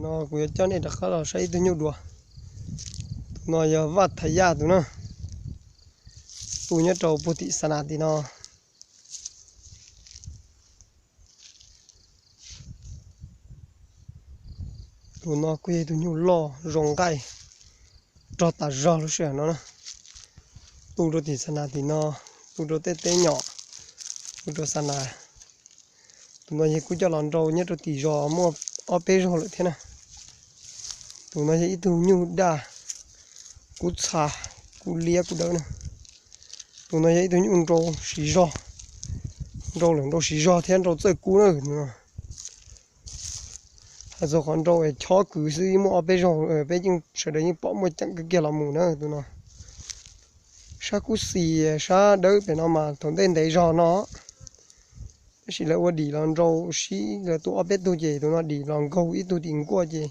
Kuv yuav coj nej rov qab los saib ib tug nyuj dua. Tus no yog Vaj Thaj Yaj tus na, tu nyob rau puag tim Xa Nas tim no. Tus no kuj yog ib tug nyuj loj zoo nqaij rog tas zog lub sij hawm no na. Tu rau tim Xa Nas tim no, tu rau tej teb nyom, tu rau Xa Nas. Tus no yog kuj coj los nrau nyob rau tim zos muaj ob peb zaug lawm thiab na. Tus no yog ib tug nyuj daj, kub txha, kub liab kub dawb na. Tus no yog ib tug nyuj nrau siv zog, nrau lawm nrau siv zog thiab nrau txawj kub na tus no. Hais txog qhov nrau es chob kwv xwb muaj ob peb zaug, peb yeej sawv daws yeej pom muaj ceem kawg kiag los mus na tus no. Sab kub xis sab dawb pem no mas thaum ntej ntev zog no, tab sis lawv ua dim los nrau sib lawv tua ob peb tug ces tus no dim los nkaug ib tug tim nkuaj ces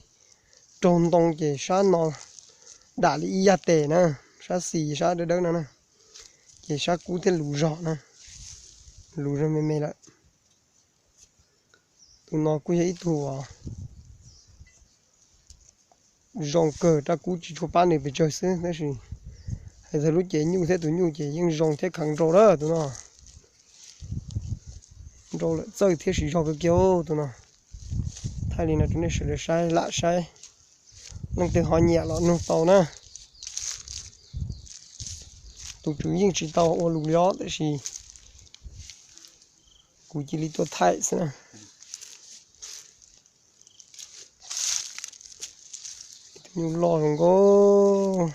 raug ntoo ces sab no dam li ib yaj tes na, sab xis sab dawb dawb no na, ces sab kub thiaj luv zog na, luv zog me me lawm. Tus no kuj yog ib tug zoo kawg, rab kub tsis tshua pab nws pes tsawg xwb tab sis hais txog lub cev nyuj thiab tus nyuj ces yeej zoo thiab kheev nrau lawm tus no. Nrau lawm txawj thiab siv zog kawg kiag tus no. Thaij li no rau nej sawv daws saib lam saib, leej twg ho nyiam los nug tau na. Tus tswv yeej tsis tau ua lus li os tab sis kuv cia li tuaj thaij xwb na. Tus nyuj loj zoo nkauj.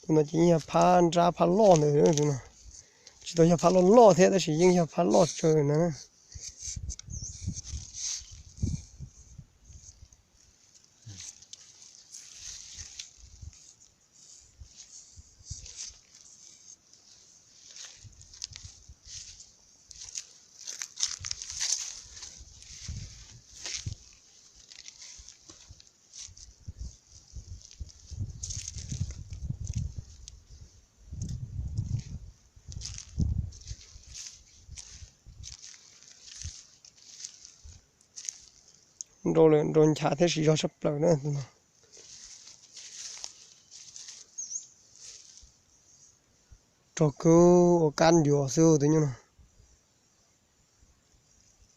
Tus no ces yeej yog phab nrab phab loj ntawd, tsis tau yog phab loj loj thiab tab sis yeej yog phab loj tsawv na. Nrau lawm nrau nchav thiab siv zog tshaj plaws na tus no. Rog kawg ua kab ncuav xwb tus nyuj no.